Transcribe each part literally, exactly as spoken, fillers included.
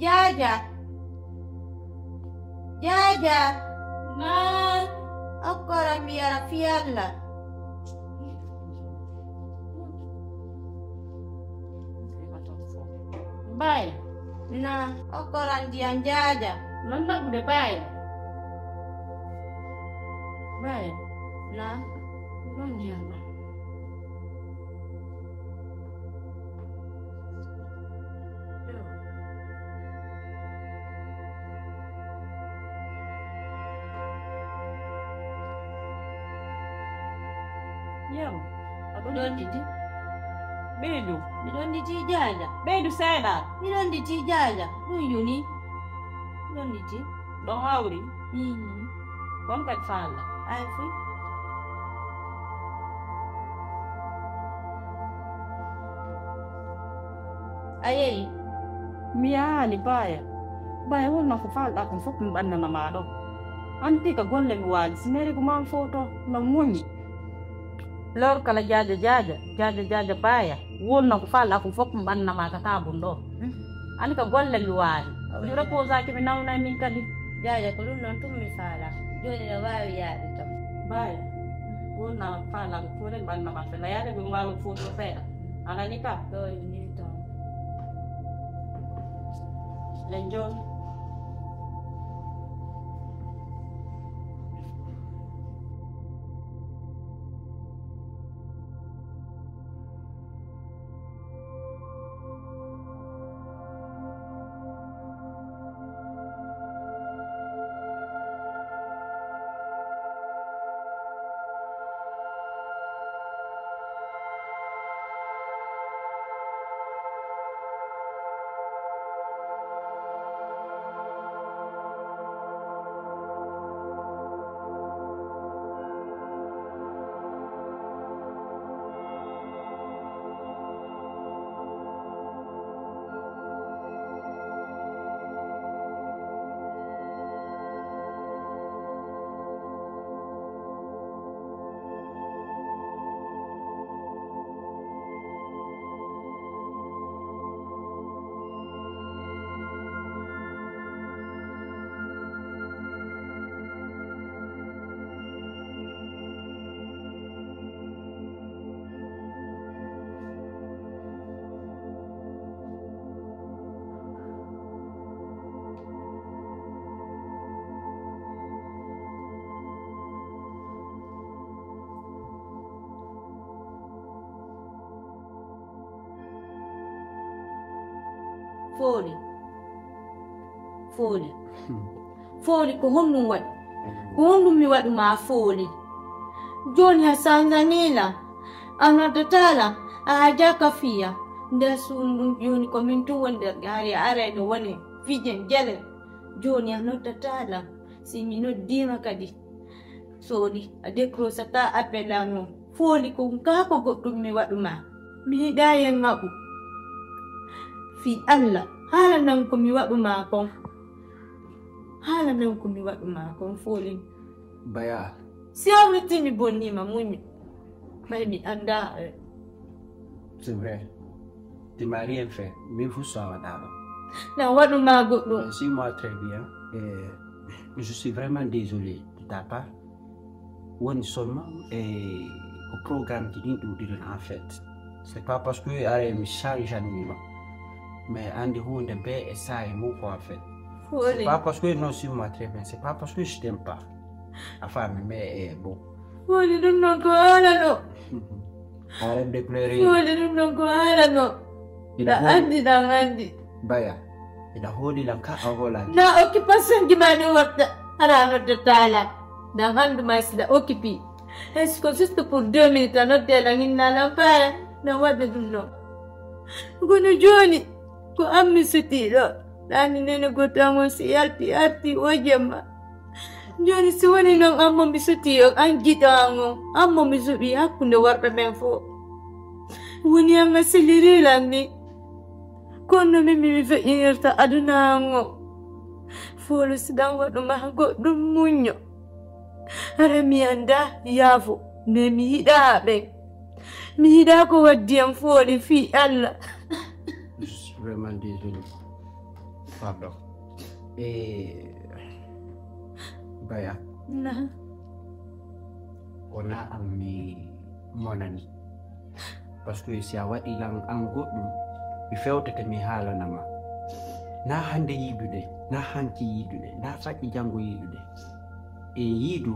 Jaaja. Jaaja. Naa. Okkora mi yara fii Alla. Baay. Naa, okkora ndiyam Jaaja. Non naɓude baay. Baay. Naa. Non ndiyam ɗam. Yam, a ɗon ɗon nditi? Ɓeydu. Mi ɗon nditi Jaaja. Ɓeydu seeɗa. Mi ɗon nditi Jaaja. Ɗum yuni. Mi ɗon nditi. Ɗon hawri? Mm. Gon kadi faala. Ay fii. A yehi? Mi yahaali, Baaya. Baaya, won nafu faalɗaa kon fof mi ɓannana maa ɗo. Anndi ka golle mi waali, si meeri ko maa foto no muñi. Lor kala jaaja, jaaja, jaaja, jaaja, Baaya. Won nafu faalɗaa kon fof mi ɓannana maa ka taabun ɗo. Anndi ka golle mi waali. Mi reposaaki, mi nawnay min kadi. Jaaja, ko ɗum ɗon tun mi faala. Jooni no waawi yaaɓi kam. Baaya, won nafu faalɗaa kon fof mi ɓannana maa. Fela yaade ko mi waawi foto seeɗa. A nani ka? Ɗo ni ton. Len John. Fooli. Fooli. Fooli, ko honɗum waɗi? Ko honɗum mi waɗu maa Fooli? Jooni a saŋŋanii lam, a noddataa lam, a ajaaka fii am. Nder suudu ndun jooni ko min tun woni nder gaari, a aray no woni fijen jele. Jooni a noddataa lam, si mi noddiima kadi. Fooli, a décrochataa appel am on. Fooli, ko kaa ko goɗɗum mi waɗu maa. Mi yiɗaa yen ngaɓu. Fii Alla, haala nan ko mi waɗu maa kon. Haala nan ko mi waɗu maa kon, Fooli. Baya. Si a wurtii mi bonniima, muñu. Ɓay mi anndaa, eh. C'est vrai. Tu m'as rien fait. Min fof so a waɗaama. Na waɗu maa goɗɗum. Euh, suis-moi très bien. Euh, je suis vraiment désolé de ta part. Woni seulement, eh, ko programme ji ɗin ɗuuɗiɗon en fait. C'est pas parce que aray mi change anima. Mais anndi huunde bee e saa'i mum ko en fait. Fooli. C'est pas parce que, non, suis-moi très bien. C'est pas parce que je t'aime pas. A faami, mais, eh, bon. Fooli, ɗum noon ko haala ɗo. Arrête de pleurer. Fooli, ɗum noon ko haala ɗo. Ina Ɗa hooɗi. Anndi, ɗa anndi. Baya, ina hooɗi lan ka a hoolaaki. Na occupation ji maa ɗi waɗta, hara a noddataa lan. Ɗa anndu maa si ɗa occupé. Est-ce que juste pour deux minutes a noddee lan inna lan faaya? Na waɗde ɗum noon. Kono jooni, ko an mi sutii ɗo. Ɗaani nene goto an on si yalti arti o jemma. Jooni si woni noon an mo mi sutii on, an giɗo an on, an mo mi suɓii hakkunde worɓe ɓen fof. Woni an a silirii lan ni. Kono min mi feƴƴinirta aduna an on. Fooli si ɗan waɗu maa goɗɗum muñño. Hara mi anndaa yaafo, mais mi yiɗaa ɓen. Mi yiɗaa ko waddi an Fooli fii Alla. Je suis vraiment désolé. Pardon. E Baya, Na. Wona an mi monani. Parce que si a waɗi lan an goɗɗum, mi fewtete mi haalanama. Na hande yiidude, na hanki yiidude, na faƴƴi janngo yiidude. E yiidu,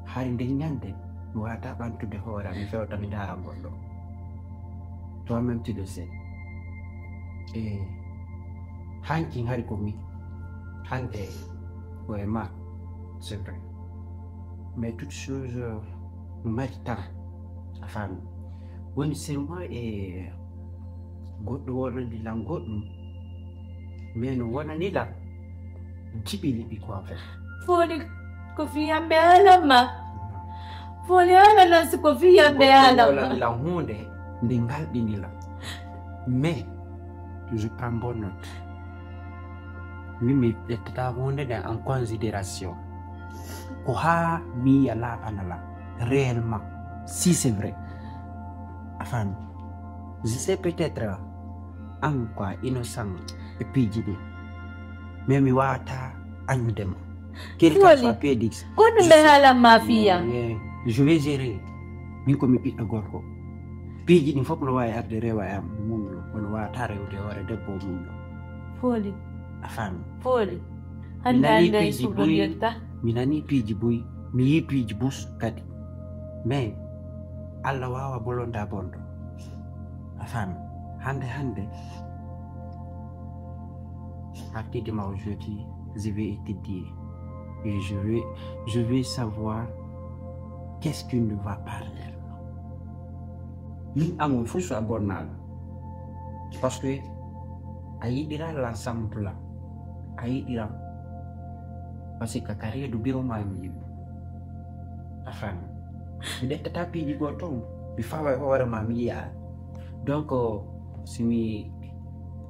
hari nden ñande mi wata ɓantude hoore am, mi fewta mi ndaara goɗɗo. Toi même tu le sais. E hanki hari ko mi hande ko e ma, c'est vrai. Mais toute chose, euh, no mari temps, a faami. Woni seulement e goɗɗo wonani lan goɗɗum, mais no wonani lan jiɓi liɓi ko en fait. Fooli ko fiyamɓe alamma. Fooli ala nan si ko fiyamɓe Goɗɗo alamma. Wonani lan hunde nde ngalɗini lan. Mais je prends bonne note. Min mi ƴettata hunde nden en considération. Ko ha mi yiya laaɓana lan réellement, si c'est vrai. A faami. Je sais peut-être an quoi innocent e piiji ɗi, mais mi wawata añude ma. Quel que Fooli. Soit Félix. Ko ɗum ɓe haalan ma fiyam. Yeah. Je vais gérer. Min ko mi ɓiɗɗo gorko. Piiji ɗin fof no wawi arde rewa e am muñɗo, kono wawata rewde hoore debbo o muñɗo. Fooli. A faami. Fooli. Mi Hannde nani hannde piiji suuɗo buy, yetta. Mi nani piiji buy, mi yi piiji bus kadi. Mais Allah wawa bolonda bonɗo. A faami. Hande hande. Partir de ma aujourd'hui, je vais étudier. Et je vais, je vais savoir qu'est-ce qui ne va pas réellement. Min amon fof so a bonnaɗo. Parce que a yiɗira l'ensemble là. A yiɗira. Parce que ka reedu biro ma mi yiɗi. A faami. Mi ƴettata piiji goo toon. Mi fawa e hoore ma mi yiya. Donc si mi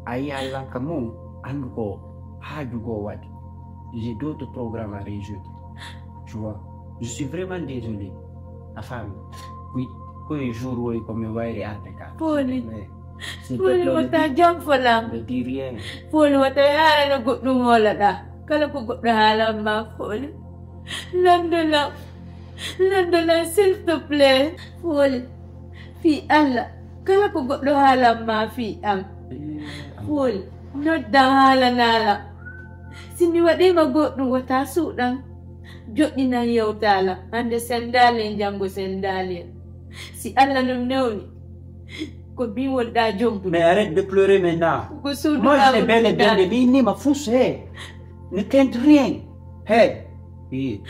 a yiya lan ka mum, andu ko haaju goo waɗi. J'ai d'autres programmes à résoudre. Tu vois. Je suis vraiment désolé. A faami. Ko e jour woy ko mi wayri arde ka. Fooli. Mais c'est Fooli pas wota jam folam. Ne dis rien. Fooli wota yaarana goɗɗum hoolaɗa. Kala ko goɗɗo haalan ma fooli. Landolam. Landolam s'il te plaît. Fooli. Fii Allah. Kala ko goɗɗo haalan ma fii am. Fooli. Noddan haalanalam. Si mi waɗima goɗɗum wota suuɗan. Joɗɗinan yewtalam. Hande sendali en, janngo sendali en. Si Allah ɗum newni. Ko min wonɗa jombude. Mais arrête de pleurer maintenant. Ko suudu Moi, je am t'ai bel et bien wonɗa. dit, mais il m'a poussé. Ne crains rien. Hey. Oui.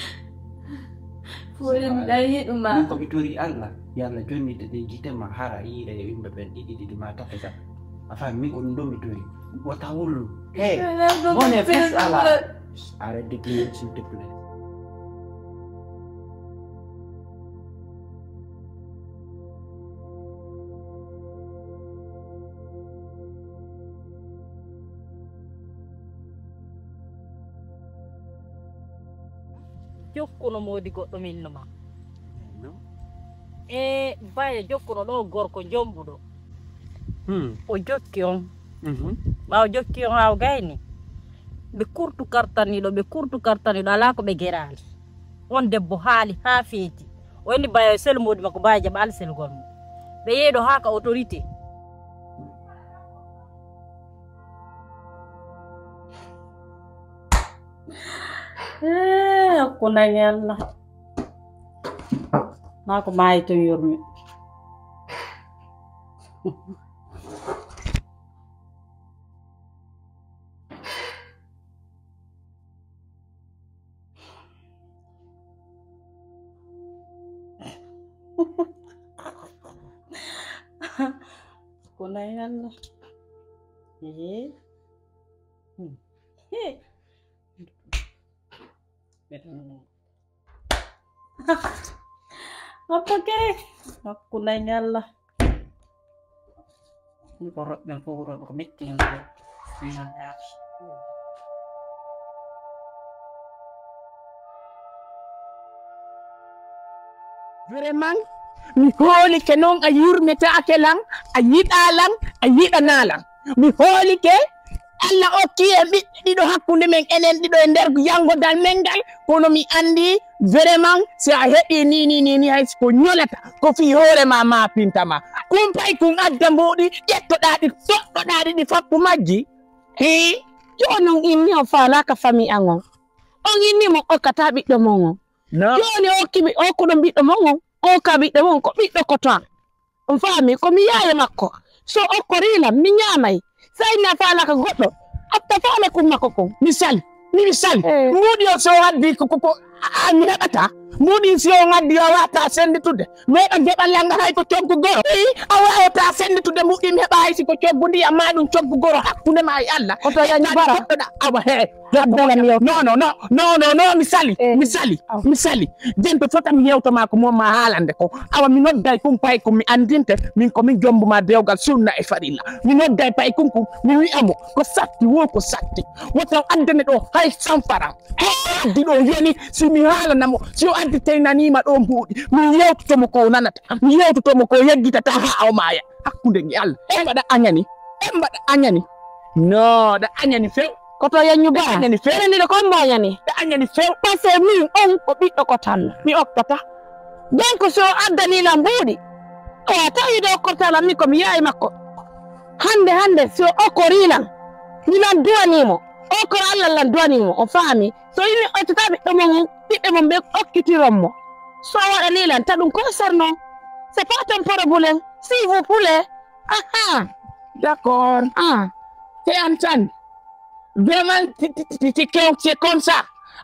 Fooli miɗa yiɗuma. Min ko mi tori Allah. Yo Allah jonnita ɗe gite ma hara yiire e yimɓe ɓen ɗiɗi ɗiɗi ma tati ka. A faami, min ko ɗum ɗo mi tori. Wota wullu. Hey. Ala ko Mon mi fils fela Allah. ɗum. Arrête de pleurer, s'il te plaît. Jokkuno moodi goɗɗo min no ma. E Baya jokkuno ɗo gorko jombuɗo. Hmm. O jokki on. Mhm. Ɓaawo jokki on haa o gayni. Ɓe kurtu kartaniɗo, ɓe kurtu kartaniɗo, alaa ko ɓe geraali. On debbo haali haa feeti. O inni Baya sel moodi makko, Baya jaɓaali selgol mo. Ɓe yehi ɗo haa ka autorité. Eh, hakkunde Allah. Maa ko maayi ton yurmi. Hakkunde Allah. Eh. Hmm. Eh. Abba ke, hakkunde Allah. Ko roɓɓe ko wuro ko metti hen ko. Vraiment, mi hoolike noon, a yurmetaake lan, a yiɗaa lan, a yiɗanaa lan. Mi hoolike, Allah okki en ɓiɓɓe ɗiɗo hakkunde men, enen ɗiɗo e nder yanngodal men ngal, kono mi anndi vraiment si a heɓii ni, ni, ni, ni, hay si ko ñolata, ko fii hoore ma ma pinta ma. Kumpay kun adda mbuuɗi, ƴettoɗaa ɗi, toɗɗoɗaa ɗi, ɗi fakku majji. Hii, jooni on inni on faalaaka famii an on. On inni mo okkataa ɓiɗɗo mon on. No. Jooni o okki mi, okkuɗon ɓiɗɗo mon on, o ka ɓiɗɗo mon ko ɓiɗɗo koto an. On faami, ko mi yaaya makko. So okkorii lan, mi ñaamay. Sa inni a faalaaka goɗɗo, a, a faala kun makko kun. Misali, mi misali. Eh. Mbuuɗi o so o addi ko, ko, ko, a, a, mi heɓata. Mbuuɗi si o addi a wata senditude. Mi heɓa geɓal langa hay ko coggu goro. Ii, a wawata senditude mbuuɗi mi heɓa hay si ko coggu ndiyam ma ɗum coggu goro hakkunde ma e Allah. Koto yañi bara. Goɗɗo ɗa, awa he. Abdala mi yewta. Non, non, non, non, non, non, mi sali, eh, mi sali, aw, mi sali. Jento fota mi yewta ma ko mo ma haalande ko. Awa mi nodday kun pay ko mi andinte, min ko min jombuma dewgal sunna e farilla. Mi nodday pay kun kun, mi wi'a mo, ko satti wo ko satti. Wota o addane ɗo hay sanfara. Ko addi ɗo yoni, si mi haalana mo, si o addi tey naniima ɗo mbuuɗi, mi yewtoto mo ko o nanata, mi yewtoto mo ko o yeggitata haa o maaya. Hakkunde ngi Allah. En mbaɗa añani, en mbaɗa añani. No, ɗa añani few. Koto yañu ba. Ɗa añani few. Enen ɗiɗo kon mbañani. Ɗa añani few. Parce que min on ko ɓiɗɗo ko tan mi okkata. Donc so o addani lan mbuuɗi, o tawi ɗo ko tan mi ko mi yaay makko. Hande, hande, so o okkorii lan, mi lan duwanii mo. O ko Allah lan duwanii mo, o faami. So yimɓe occata ɓiɓɓe mon, ɓiɓɓe mon ɓe okkitiron mo. So o waɗanii lan, ta ɗum concerne on. C'est pas ton problème, s'il vous plaît. Ah, ah. D'accord. Ah. C'est en train. Vraiment, ti, ti, ti, ti, ti, c'est comme ça.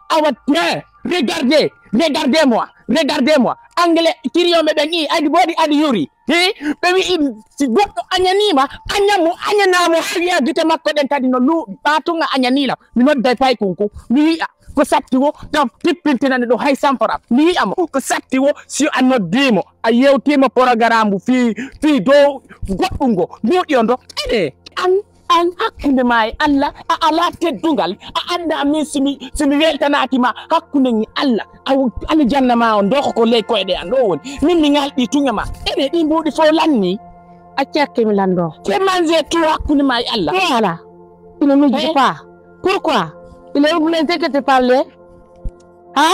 Awa, tiens, regardez, regardez-moi, regardez-moi. Anglais, kiriyoɓe ɓen i, adi body, adi yuri. Hi, ɓe wi'i, si goɗɗo añaniima, añan mo, añanaa mo, haa wi'a gite makko ɗen kadi no luuɓi. Ɓaa tun a añanii lan. Mi nodday paykun kun. Mi wi'a, ko satti wo, taw tippintinani ɗo hay sanfara. Mi wi'a mo, ko satti wo, si a noddii mo, a yewtii mo porogaramu fii, fii dow goɗɗum ngo. Mbuuɗi on ɗo, ene, an, an hakkunde maa e Allah, a alaa teddungal, a anndaa min si mi, si mi weltanaaki ma, hakkunde ngi Allah, a, aljanna maa on ɗo ko ley koyɗe an ɗo woni. Min mi ŋalɗi tuŋe ma. Ene ɗi mbuuɗi fof lanni. Accakke mi lanndo. Te manze tu hakkunde maa e Allah. Voilà. Il ne me dit pas. Pourquoi? Il est obligé de te parler. Ha?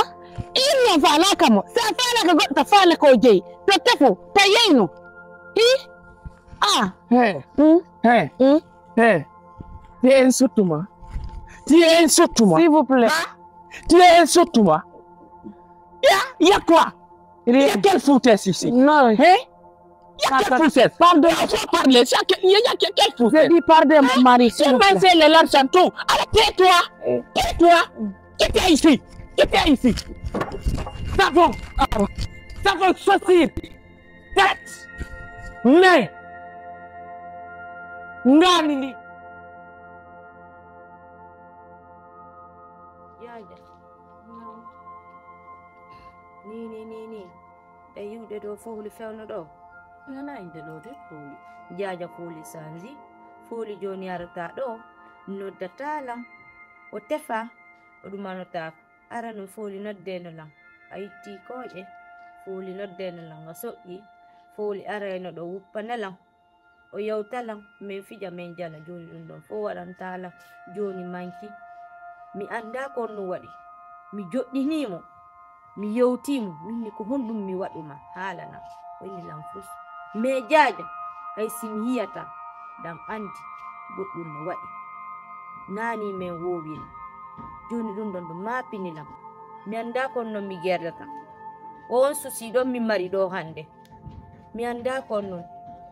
Il ne faalaaka mo. Si a faalaaka goɗɗo, faale ko jeyi. To tefu, ta yeynu. Hi? Ah. Hey. Hmm? Hey. Hmm? Hey. Tu es insultement. Tu es insultement. S'il vous plaît. Hein? Tu es insultement. Il y a, il y a quoi? Il y a quelle foutaise ici? Non. Hein? Il y a quelle foutaise? Pardon. Il faut parler. Il y a que-, il y a que-, quelle foutaise? Je dis pardon, mon mari, s'il vous plaît. Comment c'est le l'argent tout? Alors tais-toi. Tais-toi. Quitte ici. Quitte ici. Ça va. Ça va sortir. Tête. Mais. Ngani li. Yaaja. Ni, ni, ni, ni. E yiwde ɗo Fowli fewno ɗo. Nana inde ɗo de Fowli. Jaaja Fowli sanji. Fowli jooni arata ɗo. Noddata lan. O tefa. O ɗumanotaako. Ara no Fowli noddeno lan. A itti kooƴe. Fowli noddeno lan. A soƴƴi. Fowli arayno ɗo wuppana lan. O yewta lan, min fija, min jala. Jooni ɗum ɗon fof waɗanta lan. Jooni manki. Mi anndaa ko honɗum waɗi. Mi joɗɗinii mo. Mi yewtii mo. Min ni ko honɗum mi waɗu ma? Haalana. O inni lan fof. Mais Jaaja, hay si mi yiyata, ɗam anndi goɗɗum no waɗi. Naani min woowiri. Jooni ɗum ɗon ɗum maapini lan. Mi anndaa ko honno mi gerdata. O on susi ɗon mi mari ɗo hannde. Mi anndaa ko on nun.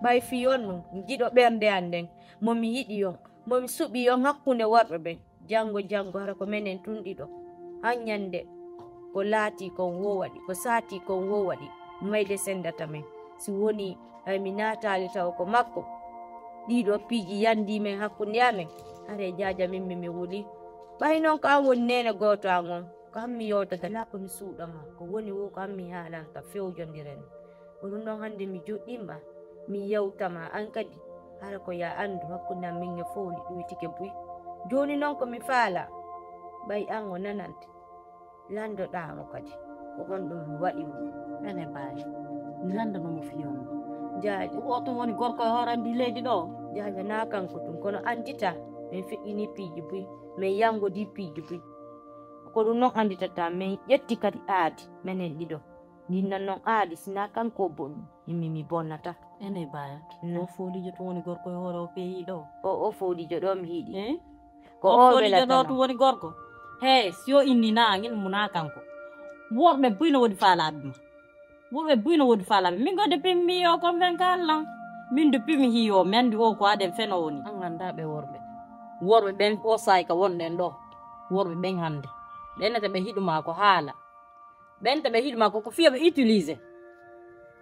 Ɓay fii on nun, jiɗo ɓernde an nden, mo mi yiɗi on, mo mi suɓi on hakkunde worɓe ɓen. Janngo, janngo, hara ko menen tun ɗiɗo. Han ñannde, ko laatii kon wo waɗi, ko saatii kon wo waɗi, mayde senndata men. Si wonii, hay mi naataali taw ko makko. Ɗii ɗoo piiji yanndii men hakkunde amen. Hare Jaaja min mi, mi wuli. Ɓay non ko an woni neene gooto an on. Ko an mi yewtata, alaa ko mi suuɗa ma. Ko woni wo ko an mi haalanta, fewjondiren. Ko ɗum ɗon hannde mi joɗɗinma, mi yewtama, an kadi, hara ko ya anndu hakkunde am min e Fowli ɗuytike buy. Jooni non ko mi faala, ɓay an o nanante, lanndoɗaa mo kadi. Ko honɗum mi waɗi mo? Ene mbaali. Mi lanndanoo mo fii on. Jaaja. Ko o tun woni gorko e hoore am ndi leydi ɗo? Jaaja, naa kanko tun, kono anndita. Min feƴƴini piiji buy, min yanngodii piiji buy. Ko ɗum noon annditata, min ƴetti kadi aadi, menen ɗiɗo. Ndin nan noon aadi, sinaa kanko o bonni, min mi bonnata. Ene baya. Mm. O fooliijo tun woni gorko e hoore o peeyi ɗo. O, o fooliijo ɗo mi yiɗi. Eh? Ko o o fooliijo welata ɗo ma. Tun woni gorko. He, si o inni na angel mo na kanko. Worɓe buy no woodi faalaaɓe ma. Worɓe buy no woodi faalaaɓe. Min ko depuis mi yiyo ko ven ka Allah. Min depuis mi yiyo, mi anndi o ko aden feno woni. An anndaa ɓe worɓe. Worɓe ɓen o saay ka wonɗen ɗo. Worɓe ɓen hannde. Ɓen nete ɓe hiɗu ma ko haala. Ɓen te ɓe hiɗu ma ko, ko fiyo ɓe utilisé.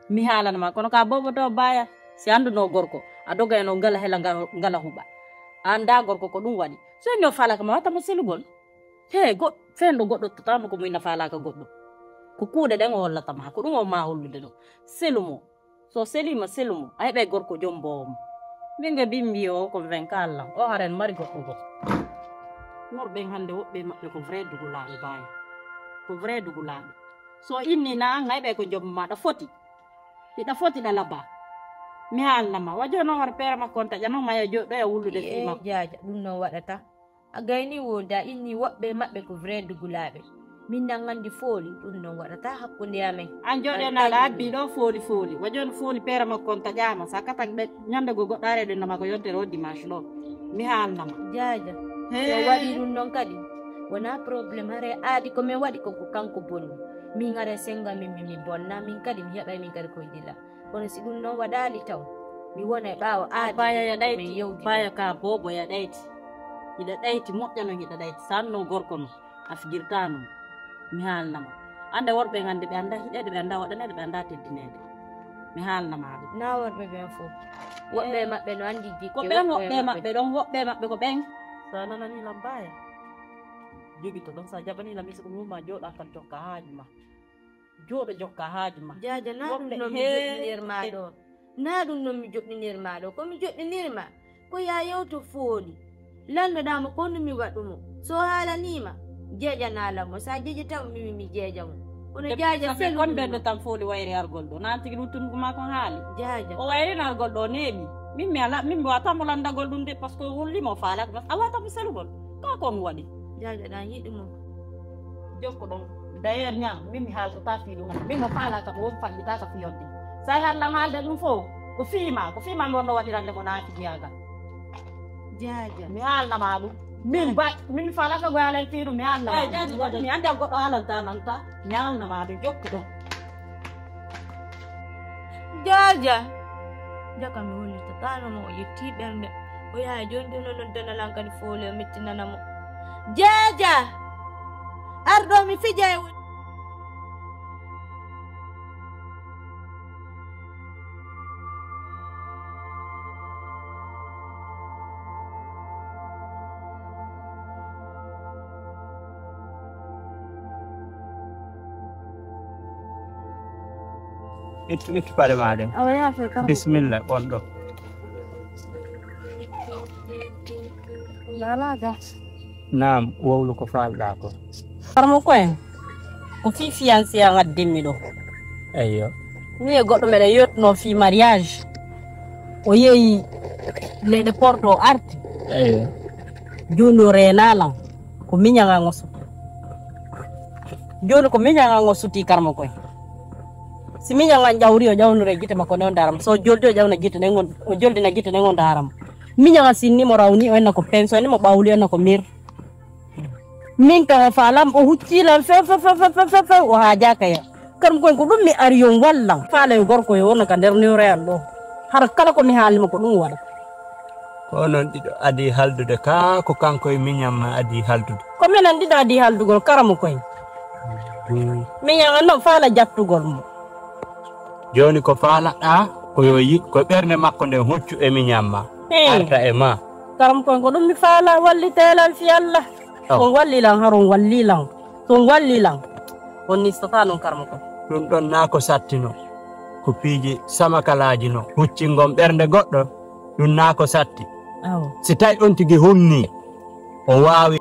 Mi haalana ma, kono ka bobo to baya, si annduno gorko, a doga eno ngala hela nga-, ngala huɓa. A anndaa gorko ko ɗum waɗi. So en yo faalaka ma, wata mo selugol. He, go-, fenɗo goɗɗo totamo ko muyna faalaka goɗɗo. Ko kuuɗe ɗen o hollata ma, ko ɗum o ma hollude ɗo. Selu mo. So selima selu mo, a heɓay gorko jomboowo mo. Min ga bimbi o ko ven ka Allah. O haren mari goɗɗo go. Worɓe hannde woɓɓe maɓɓe ko vrai dugulaaɓe baya. Ko vrai dugulaaɓe. So inni na an hayɓe ko jombo ma ɗa foti. Hiɗa foti ɗa laba. Mi haalna ma. Wa jono war pere makko on taƴa no maya jo ɗo ya wullude fi Yee, makko. Jaaja, ɗum noon waɗata. A gayni wooda inni woɓɓe maɓɓe ko vrai dugulaaɓe. Min nan anndi fooli, ɗum noon waɗata hakkunde amen. An jooɗe naala abbi ɗo fooli fooli. Wa jooni fooli pere makko on taƴaama. Sa katan ɓe ñande go goɗɗo are ɗum nama ko yontere o dimanche ɗo. Mi haalna ma. Jaaja. Hee. So waɗi ɗum noon kadi, wonaa problème. Hare aadi ko min waɗi ko, ko kanko bonni. Min hare senga min, min mi bonna. Min kadi mi heɓay min kadi koye dila. Kono si ɗum noon waɗaali taw, mi wona e ɓaawo aadi. Baya ya ɗayti, min yewti. Baya ka bobo ya ɗayti. Hiɗa ɗayti, moƴƴa no hiɗa ɗayti. Sanno gorko no, a fijirta no. Mi haalna ma. Annde worɓe hannde ɓe annda hiɗeede, ɓe annda waɗaneede, ɓe annda teddineede. Mi haalna ma ɗum. Na worɓe ɓen fof. Woɓɓe e maɓɓe no anndi jikke, ko ɓen woɓɓe e maɓɓe ɗon, woɓɓe e maɓɓe ko ɓen. So a nanani lam baya, jogito ɗon, so a jaɓani lam, mi so ko mumma jooɗa kan jokka haaju ma. Jooɗo jokka haaju ma. Jaaja, na ɗum no mi joɗɗinir ma ɗo. Na ɗum no mi joɗɗinir ma ɗo. Ko mi joɗɗinir ma, ko ya yewto fooli. Lannoɗaa mo ko honno mi waɗu mo. So haalanii ma, jeejanaa lan mo. So a jeejata mo, mi, mi jeeja mo. Kono jaaja, selu kon ɓerɗe tan fooli wayri argol ɗo. Naan tigi ɗum tungu ma kon haali. Jaaja. O wayri argol ɗo neeɓi. Min mi ala, min mi wata mo landagol ɗum de, parce que wulli mo faala, a wata mo selugol. Ka kon waɗi. Jaaja, ɗan yiɗi mo. Jokko ɗon. D'ailleurs, ñaam, min mi haaltata fii ɗum. Min mo faalaka ko won fallitaka fii yonde. Sa haallan haalde ɗum fof, ko fii ma, ko fii ma mi wonno waɗirande mo naati jiyaagal. Jaaja. Mi haalna ma ɗum. Min ba, min faalaka ko haalay fii ɗum, mi haalna ma. Eh, jaaja, jaaja. Mi annda goɗɗo haalanta nanta. Mi haalna ma ɗum, jokko ɗon. Jaaja. Jaka mi hollitataano mo, o yetti ɓernde. O yaha jooni jooni, o noddana lan kadi foole, o mettinana mo. Jaaja! Ar ɗo mi fija e woni. Ittu, ittu paɗe ma ɗen. Awa, yaafe kam. Bismillah, ɓonɗo. Lala ga. Naam, wowlu ko faalɗaa ko. Karmo koyen, ko fii fiyansee an addimmi ɗo. Eyyo. Ni e goɗɗo meɗen yotno fii mariage. O yehi leyɗe porto o arti. Eyyo. Jooni o reenaa lan. Ko miñan an o suti. Jooni ko miñan an o suti karmo koy. Si miñan an ƴawri, o ƴawnore gite makko ne o ndaara mo. So o joldi, o ƴawna gite nen on, o joldina gite nen o ndaara mo. Miñan an sinni mo rawni, o enna ko penso, enna mo ɓawli, o enna ko mir. Min ka o faalam, o hucci lan few, few, few, o haajaaka ya. Karmo koy ko ɗum mi ari yon wallan. Faala yo gorko yo wonno ka nder niwre an ɗo. Hara kala ko mi haalni mo ko ɗum waɗa. Ko onon ɗiɗo adii haaldude ka, ko kanko e miñan ma adii haaldude? Ko minen ɗiɗo adii haaldugol, karamo koy. Hmm. Miñan an noon faala jattugol mo. Jooni ko faalaɗaa ko yo yi-, ko ɓernde makko nden huccu e miñan ma. Hmm. Arta e ma. Karamo koy, ko ɗum mi faala, walliteelal fi Allah. Oh. On walli lan, haro on walli lan. So on walli lan, on nistotaa noon karamo koy. Ɗum ɗon naa ko sattino. Ko piiji samakalaaji no huccingon ɓernde goɗɗo. Ɗum naa ko satti. Awo. Si tawi on tigi humni, o waawi